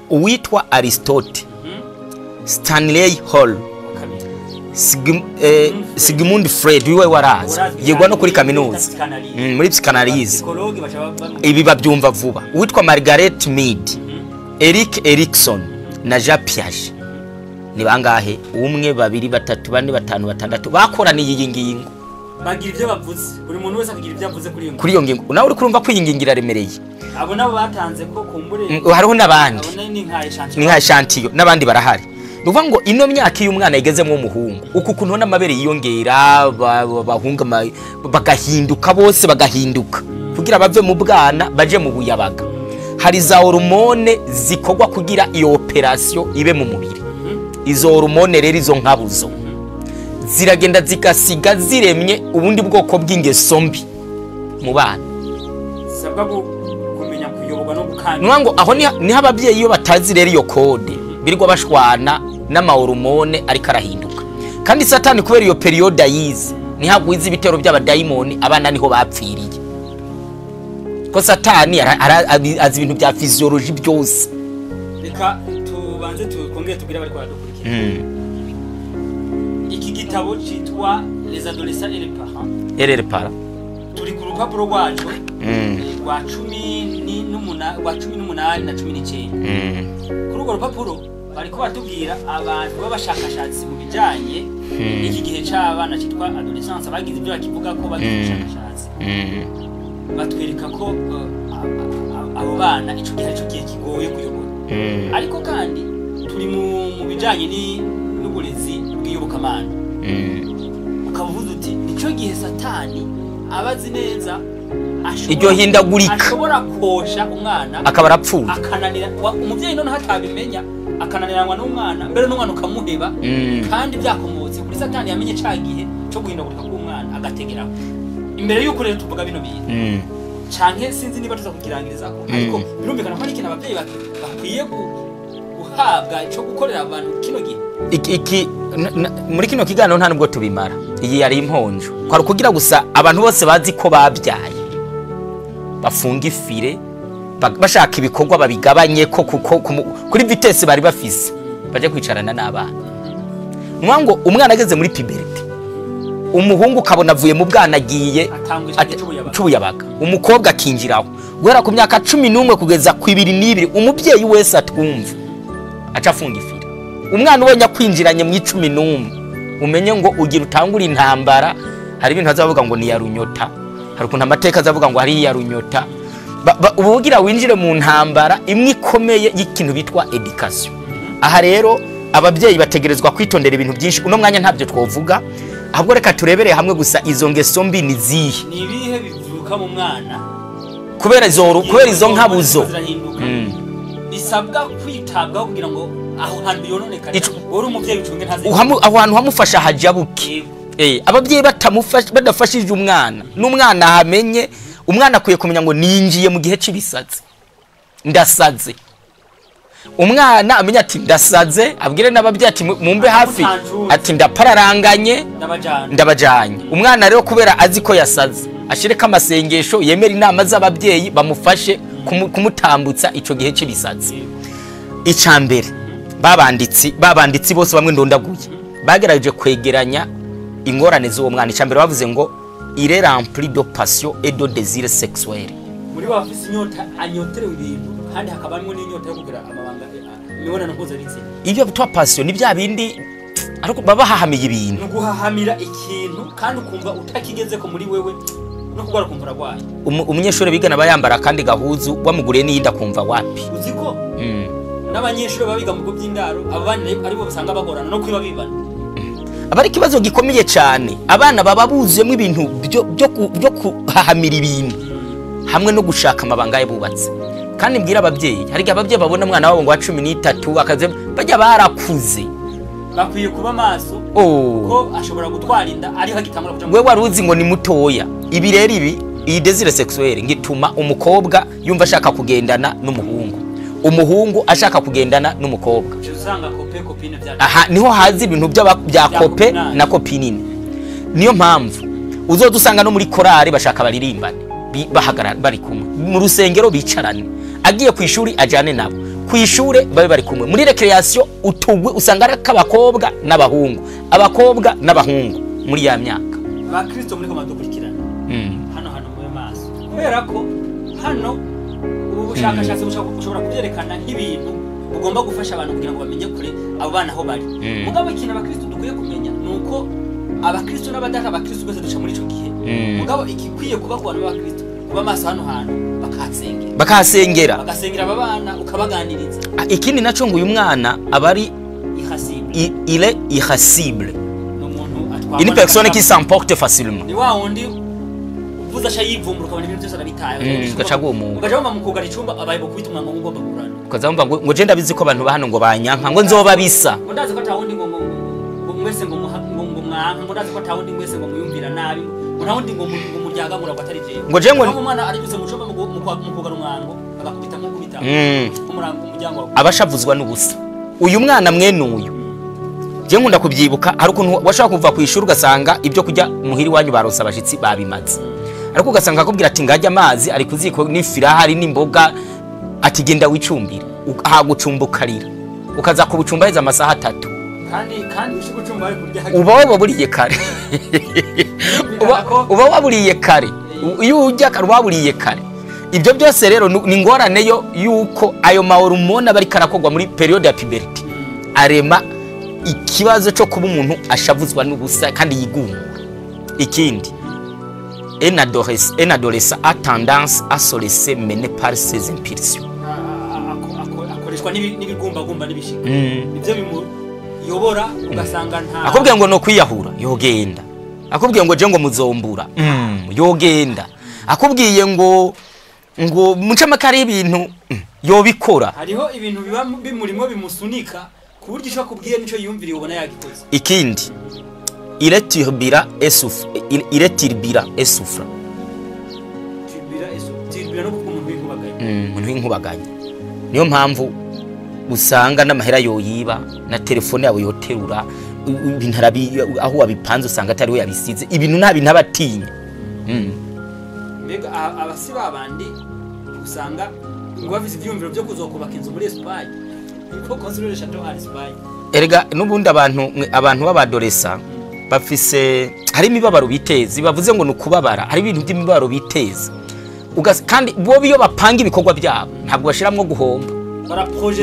Uwitwa Aristote, Stanley Hall, Wa kabiri. Sigmund Freud, wiwe waraza Urazwi yigwa no cyane kuri muri kaminuza. psychanalyse. Muri psychanalyse. Psychologue baca Ibi babyumva vuba. Uwitwa Margaret Mead, Eric Erikson na Jean Piaget. Ni bangahe? Umwe, babiri, batatu, bane, batanu, batandatu bakoraniye iyi ngingo. Bagira ibyo bavuze, buri muntu wese akagira ibyo avuze kuri iyo ngingo. Kuri iyo ngingo nawe uri kurumva ko iyi ngingo iraremereye. Abo nabo batanze ko kumbure. Hariho n'abandi. Abo ni nka échantillon. Ni nka échantillon, n'abandi barahari. Ni ukuvuga ngo ino myaka iyo umwana yigezemo w'umuhungu, uku kuntu ubona amabere yiyongera, bahunga bagahinduka bose, bagahinduka kugira bave mu bwana baje mu buyabaga, hari za hormone zikorwa kugira iyo opération ibe mu mubiri. Izo hormone rero, izo nkabuzo ziragenda zigasiga ziremye ubundi bwoko bw'ingeso mbi mu bana. Zisabwa kumenya kuyoborwa no gukanda. Nuvuga ngo aho niho ababyeyi iyo batazi rero iyo code birirwa bashwana n'ama hormone ariko arahinduka. Kandi Satani kubera iyo période ayizi, niho agwiza ibitero by'abadayimoni. Abana niho bapfiriye, ko Satani azi ibintu bya physiologie byose. Reka tubanze twongere tubwire abari baradukurikira iki gitabo cyitwa Les adolescents et les parents. Erere para. Turi ku rupapuro rwacu rwa rwa 18 na 19. Kuri urwo rupapuro bariko baratubwira abantu b'abashakashatsi mu bijanye n'iki gihe c'abana cyitwa adolescence, bagize ibyo bakivuga ko bagize ubushakashatsi, batwereka ko abo bana ico gihe arico gihe kigoye kuyobora. Ariko kandi turi mu bijanye n'uburezi bw'iyobokamana, ukaba uvuze uti nico gihe Satani aba azi neza Iryo hindagurika. Ashobora kosha umwana akaba arapfuye. Akananira umuvyeyi noneho atabimenya, akananiranwa n'umwana, mbere n'umwana ukamuheba, kandi byakomotse kuri Satani yamenye ca gihe co guhindagurika k'umwana agategeraho. Imbere y'uko rero tuvuga bino bintu, canke sinzi niba tuza kukirangirizako, ariko birumvikana ko ari ikintu abavyeyi bakwiye guhabwa co gukorera abantu kino gihe. Iki muri kino kiganiro nta nubwo tubimara. Iyi yari imponjo, kwari ukugira gusa abantu bose bazi ko babyaye bafunga ifire, bashaka ibikorwa babigabanye ko kuko kuri vitesse bari bafise baje kwicarana n'abana. Nukuvuga ngo umwana ageze muri puberté, umuhungu ukabona avuye mu bwana agiye atangwa icyo c'ubuyabaga. C'ubuyabaga, umukobwa akinjiraho guhera ku myaka 11 kugeza ku 22. Umubyeyi wese atwumva aca afunga ifire. Umwana ubonye akwinjiranye mu 11, umenye ngo ugira utangura intambara. Hari ibintu azavuga ngo ni ya runyota, hari ukuntu amateka azavuga ngo hari iya runyota. Ubu ugira winjire mu ntambara imwe ikomeye y'ikintu bitwa éducation. Aha rero ababyeyi bategerezwa kwitondera ibintu byinshi. Uno mwanya ntabyo twovuga, ahubwo reka turebere hamwe gusa izo ngeso mbi ni zihe. Ni ibihe bivuka mu mwana Kubera izo nkabuzo zirahinduka, bisabwa kwitabwaho kugira ngo aho hantu yononekare wowe uri umuvyeyi ucunge ntaze Aho hantu hamufasha hajabuke. Ababyeyi batamufasha, badafashije umwana, n'umwana ahamenye. Umwana akwiye kumenya ngo ninjiye mu gihe cy'ibisazi, ndasaze. Umwana amenya ati ndasaze, abwire n'ababyeyi ati mumbe hafi. Mutanjure. Ati ndapararanganye. Ndabajana. Ndabajanye. Umwana rero kubera azi ko yasaze, ashireko amasengesho, yemera inama z'ababyeyi bamufashe kumutambutsa ico gihe cy'ibisazi. Icya mbere, babanditsi bose bamwe ndondaguye bagerageje kwegeranya ingorane z'uwo mwana. Icya mbere bavuze ngo il est rempli de passion et de désir sexuel. Muri bo bafise inyota, anyoterewe ibintu, kandi hakaba harimo n'inyota yo kugira amabanga, imibonano mpuzabitsina. Ibyo bitwa passion ni bya bindi, ariko baba bahahamiye ibintu. Ni uguhahamira ikintu kandi ukumva utakigezeko muri wewe, no kurwara ukumva urarwaye. Umunyeshuri bigana aba yambara akandi gahuzu, wamuguriye n'iyindi akumva wapi. Uzi ko n'abanyeshuri baba biga mu bigo by'indaro, abo bana aribo usanga bagorana no kwiba bibana. Aba ari ikibazo gikomeye cyane. Abana baba buzuyemo ibintu byo kuhahamira ibintu hamwe no gushaka amabanga y'abubatse. Kandi mbwira ababyeyi, hari igihe ababyeyi babona umwana wabo ngo wa 13 akaze bajya barakuze. Bakwiye kuba maso Oh. ko ashobora gutwara inda ariho agitangura kuja mu We wari uzi ngo ni mutoya. Ibi rero, iyi désir sexuel ngituma umukobwa yumva ashaka kugendana n'umuhungu, umuhungu ashaka kugendana n'umukobwa. Uca usanga copain copine bya Aha niho haza ibintu bya Bya copain copinage. na copine. Niyo mpamvu uzoza usanga no muri korari bashaka baririmbane, bahagarara bari kumwe, mu rusengero bicarane, agiye ku ishuri ajane nabo. Ku ishure babe bari kumwe, muri récréation utugwi usanga ari ak'abakobwa n'abahungu, abakobwa n'abahungu muri ya myaka. Bakristo muri ko badukurikirana hano hano mu maso, kubera ko hano ubu bushakashatsi bushobora kubyerekana nk'ibintu bugomba gufasha abantu kugira ngo bamenye kure abo bana aho bari. Mugabo ikintu abakristo dukwiye kumenya ni uko abakristo n'abadata abakristo bose duca muri ico gihe. Mugabo ikikwiye kuba ku bantu b'abakristo kuba maso hano hantu bakahasengera, bakahasengera, bagasengera aba bana, ukabaganiriza. Ikindi naco ngo uyu mwana aba ari irascible. Il est irascible. Ni umuntu atwarwa une personne qui s'emporte facilement. Ni wa wundi uvuze aca yivumbura, ukabona ibintu byose arabitaye. Ugaca agumuka. Ugaca wumva mu kugara icumba abaye bukubita umwango ngo ugomba kurana. Ukaza wumva ngo je ndabizi ko abantu ba hano ngo banyanka, ngo nzoba bisa. Ngo ndazi ko atawundi ngo mwese ngo ngo mwanka, ngo ndazi ko atawundi mwese ngo muyumvira nabi, ngo ntawundi ngo muryagagura ngo atari jewe. Ngo je ngo Ngo umwana aribyutse mu cumba mu kugara umwango agakubita nk'ukubita umurango umuryango wawe. Abashavuzwa n'ubusa. Uyu mwana mwene uyu je nkunda kubyibuka, hari ukuntu washaka kuva ku ishuri ugasanga ibyo kurya muhiri wanyu baronse abashitsi babimaze, ariko ugasanga akubwira ati ngajya amazi ari kuziko n'ifirahari n'imboga, ati genda wicumbire, hagucumbukarira ukaza kubucumbaheza amasaha 3. Kandi ushobora gucumba bari kurya. Uba waburiye kare. Uba waburiye kare. Iyo ujya kare waburiye kare. Ibyo byose rero ni ingorane yo yuko ayo mahormone aba ariko arakorwa muri période ya puberté arema ikibazo cyo kuba umuntu ashavuzwa n'ubusa kandi yigumura. Ikindi, un adolescent a tendance à se laisser mener par ses impulsions. Akoreshwa n'ibigumbagumba n'ibishika, nibyo bimuyobora, ugasanga nta Akubwiye ngo no kwiyahura yogenda, akubwiye ngo je ngo muzombura yogenda, akubwiye ngo mucamake ibintu yobikora. Hariho ibintu biba bimurimo bimusunika ku buryo icyo akubwiye nico yiyumviriye ubona yagikoze. Ikindi, il est turbulent et souffre, il est turbulent et souffre. Turbulent no kuvuga umuntu w'inkubagayi. Umuntu w'inkubagayi. Niyo mpamvu usanga n'amahera yoyiba na telefone yawe yoterura, ibintu aho wabipanze usanga atari we yabisize, ibintu nta bintu abatinya. Mbega abasi babandi usanga ngo bafise ivyumviro byo kuzokubaka inzu muri Espagne, niko construire château en Espagne. Erega n'ubundi abantu b'abadolescents bafise hari imibabaro biteza, bavuze ngo nukubabara, hari ibintu by'imibabaro biteza. Kandi bo biyo bapanga ibikorwa byabo ntabwo bashiramwo guhomba,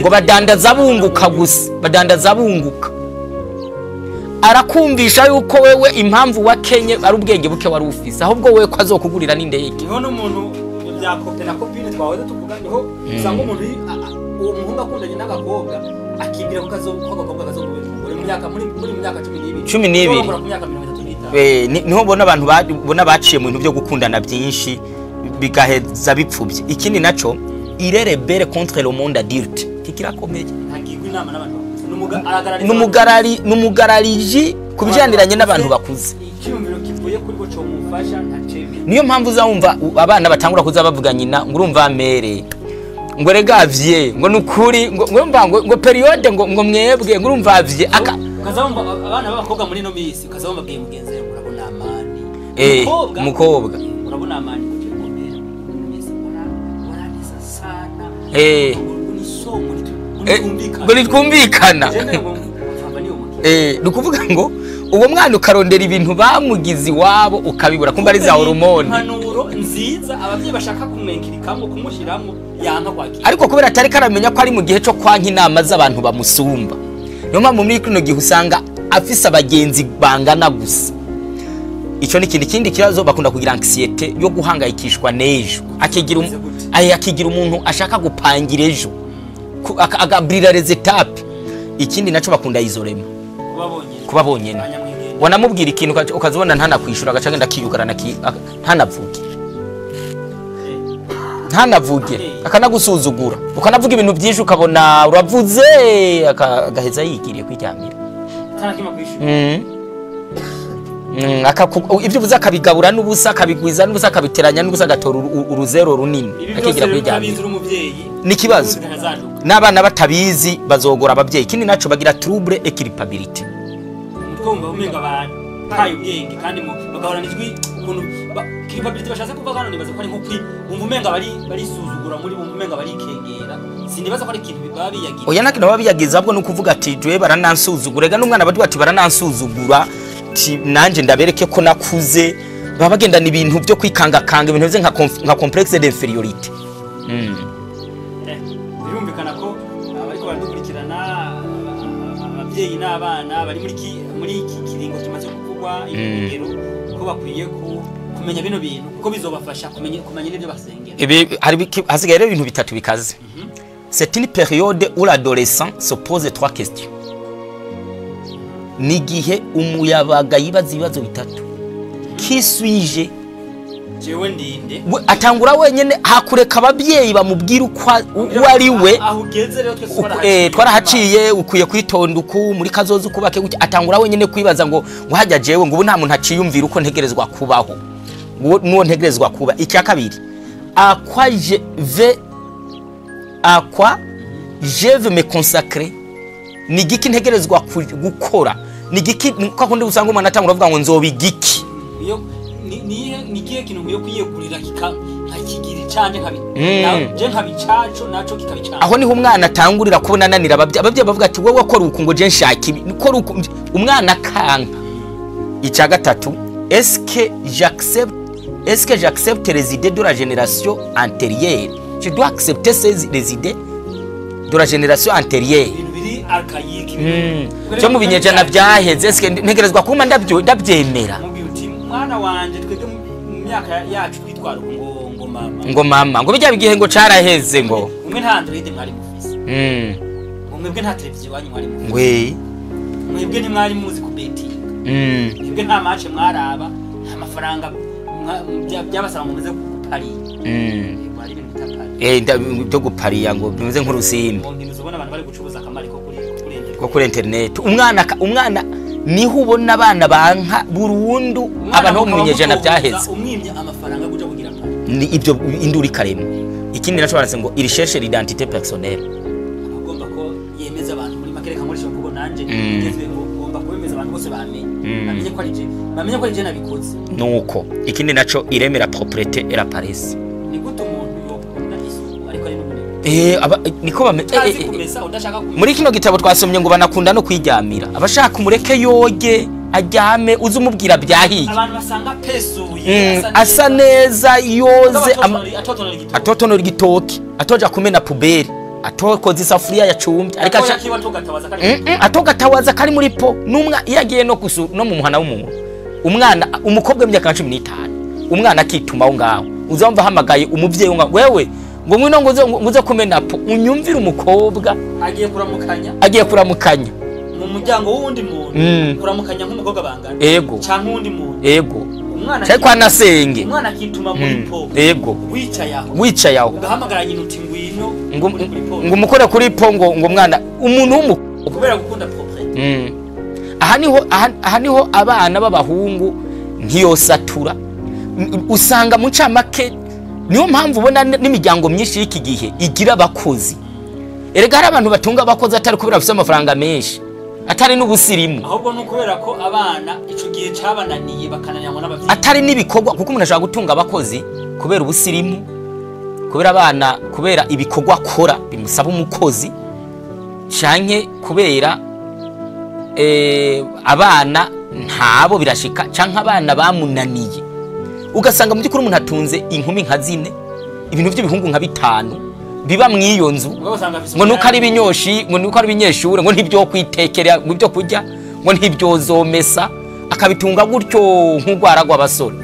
ngo badandaza bunguka gusa, badandaza bunguka. Arakumvisha yuko wewe impamvu wakenye ari ubwenge buke wari ufise, ahubwo wewe ko azokugurira n'indege. Niho n'umuntu bya copain na copine twahoze tuvuga, niho usanga umuntu uwo muhungu akundanye n'agakobwa akibwira ko agakobwa kazomubera umugore mu myaka muri mu myaka 12. 12. Ku myaka 35. Niho ubona abantu bona baciye mu bintu byo gukundana byinshi bigaheza bipfubye. Ikindi naco, il est rebelle contre le monde adulte. Kikirakomeye. Ntagirwa inama n'abantu bakuze. Numugarariji kubijaniranye n'abantu bakuze. Icyumviro kivuye kuri bo cyo mufasha ntacemera. Niyo mpamvu uzumva abana batangura kuza bavuga nyina ngo urumva mere, ngo regavye, ngo nukuri, ngo urumva ngo période ngo mwebwe ngo urumva vye. Ukazabumva abana b'abakobwa muri no misi, ukazabumva bwiye mugenzi we urabona amani. Mukobwa urabona amani kugira ngo mbere misi uranisa sana. Ngo nitwumvikana. Nukuvuga ngo uwo mwana ukarondera ibintu bamugize iwabo ukabibura, kumba ari za hormone. Impanuro nziza abavyeyi bashaka kumwenkirikamo kumushiramo yanka kwakira, ariko kubera atari karamenya ko ari mu gihe cyo kwanka inama z'abantu bamusumba. Niyo mpamvu muri kino gihe usanga afise abagenzi bangana gusa. Ico ni ikindi kibazo, bakunda kugira anxiété yo guhangayikishwa n'ejo, akigira umuntu ashaka gupangira ejo, agabrira les étapes. Ikindi naco bakunda isolema, kuba bonyene. Wanamubwira ikintu ukazibona ntanakwishura, agaca agenda akiyugarana, ntanavuge, ntanavuge, akanagusuzugura, ukanavuga ibintu byinshi ukabona uravuze, agaheza yigiriye kwiryamira. Ibyo uvuze akabigabura n'ubusa, akabigwiza n'ubusa, akabiteranya n'ubusa, agatora uruzero runini akigira kwiryamira. Ni ikibazo n'abana batabizi bazogora ababyeyi. Ikindi naco bagira trouble et culpabilité. Kumva umenga abantu tayo ubwenge kandi bagahorana ijwi ukuntu culpabilité bashatse kuvuga hano, nibaza ko ari nko umva umenga bari barisuzugura muri, umva umenga barikengera Sinibaza ko ari ikintu baba biyagira. Oya, nakino baba biyagiza, ahubwo ni ukuvuga ati jewe baranansuzugura. Ega n'umwana bavuga ati baranansuzugura, ti nanje ndabereke ko nakuze. Baba bagendana ibintu byo kwikangakanga, ibintu bimeze nka complexe d'infériorité. Birumvikana ko abariko baradukurikirana, ababyeyi n'abana bari muri iki kiringo kimaze kuvugwa, ibigero, ko bakwiye kumenya bino bintu kuko bizobafasha kumenya n'ibyo basengera. Ibi hari hasigaye rero ibintu bitatu bikaze. C'est une période où l'adolescent se pose trois questions. Ni igihe umuyabaga yibaza ibibazo bitatu: qui suis-je? Jewe ndinde? We atangura wenyene, hakureka ababyeyi bamubwira uko uwo ari we. Aho ugeze rero twese Twarahaciye, ukwiye kwitonda uku muri kazoza, ukubake gutya. Atangura wenyene kwibaza ngo hajya jewe, ngo ubu nta muntu aciyumvira uko ntegerezwa kubaho, ngo nuwo ntegerezwa kuba. Icya kabiri, à quoi je vais me consacrer? Ni igiki ntegerezwa gukora? Ni igiki? Kwa kundi usanga umwana atangura avuga ngo nzoba igiki. Iyo ni ikihe kintu nkwiye kwiyegurira kika nkakigira icanje, nkabi je nkabicaco naco kikabicanje? Aho niho umwana atangurira kubona ananira ababyeyi. Ababyeyi bavuga ati wowe kora uku, ngo je nshaka ibi, kora uku, umwana akanka. Icya gatatu, est-ce que j'accepte les idées de la génération antérieure? Je dois accepter ces les idées de la génération antérieure? Ibintu biri archaïque. Cyo mu binyejana byaheze, est-ce que ntegerezwa kuma ndabyemera? Mubwira uti mwana wanje, twebwe mu myaka yacu twitwara uku, ngo mama. Ngo mama, ngo bijya bigihe ngo caraheze ngo. Umwe nta Android mwari mufise, ngo mwebwe nta televiziyo iwanyu mwari mufise, ngwe mwebwe ntimwari muzi kubetinga, mwebwe nta match mwaraba, nta mafaranga byabasaba ngo muze gupariya. Yego, hari ibintu bita pari. Byo gupariya ngo bimeze nk'urusimbi. Ngo ntimuzi ubona abantu bari gucuruza akamari ko kuri internet. Ko kuri internet. Umwana niho ubona abana banka burundu Umwana abantu bo mu mukaba binyejana mutohoza, byaheze. Umwimye amafaranga kuja kugira pari. Ni ibyo, induru ikarema. Ikindi naco baranditse ngo il cherche l'identité personnelle. Agomba ko yemeza abantu muri make, reka nkoresha imvugo nanje igezweho, ngomba kubemeza abantu bose bamenye, bamenye ko ari je, bamenye ko ari je nabikoze. Nuko ikindi naco, il aime la propreté et la paresse. Ni gute umuntu yokunda isuku ariko ari n'umunebwe? Aba niko bame Utazi kumesa, udashaka kumesa. Muri kino gitabo twasomye ngo banakunda no kwiryamira. Abashaka umureke yoge aryame, uze umubwira byahiye. Abantu basanga pesuye, asa neza, yoze atotonora igitoki. Atotonora igitoki, atoja kumena poubelle, atokoza isafuriya yacumbye, ariko aca kiba tugatabaza kari Atogatawaza kari muri po numwa. Iyo agiye no kusu no mu muhana w'umuntu, umwana umukobwa w'imyaka 15, umwana akituma aho ngaho, uzamva ahamagaye umuvyeyi ngo wewe, ngo ngwino, ngo uze kumena po. Unyumvire umukobwa agiye kuramukanya. Agiye kuramukanya. Mu muryango w'uwundi muntu. Kuramukanya nk'umukobwa bangana canke uwundi muntu. Umwana cyari kwa nasenge. Umwana akituma muri po. Wicaye aho. Wicaye aho. Ugahamagara nyina uti ngwino ngo kuri po. Ngo umukore kuri po, ngo mwana umuntu w'umukobwa. Kubera gukunda propreté. Aha niho abana b'abahungu ntiyosatura. Usanga mu ncamake niyo mpamvu ubona n'imiryango myinshi y'iki gihe igira abakozi. Erega hari abantu batunga abakozi atari kubera bafise amafaranga menshi, atari n'ubusirimu. Ahubwo ni ukubera ko abana ico gihe cabananiye, bakananiranywa n'abavyeyi. Atari n'ibikorwa, kuko umuntu ashobora gutunga abakozi kubera ubusirimu, kubera abana, kubera ibikorwa akora bimusaba umukozi, canke kubera abana ntabo birashika, canke abana bamunaniye. Ugasanga mu by'ukuri umuntu atunze inkumi nka zine, ibintu by'ibihungu nka bitanu biba mw'iyo nzu. Mugabo usanga afise Ngo nuko ari ibinyoshi, ngo nuko ari ibinyeshure, ngo ntibyo kwitekera, ngo ibyo kurya, ngo ntibyozomesa, akabitunga gutyo nk'urwara rw'abasore.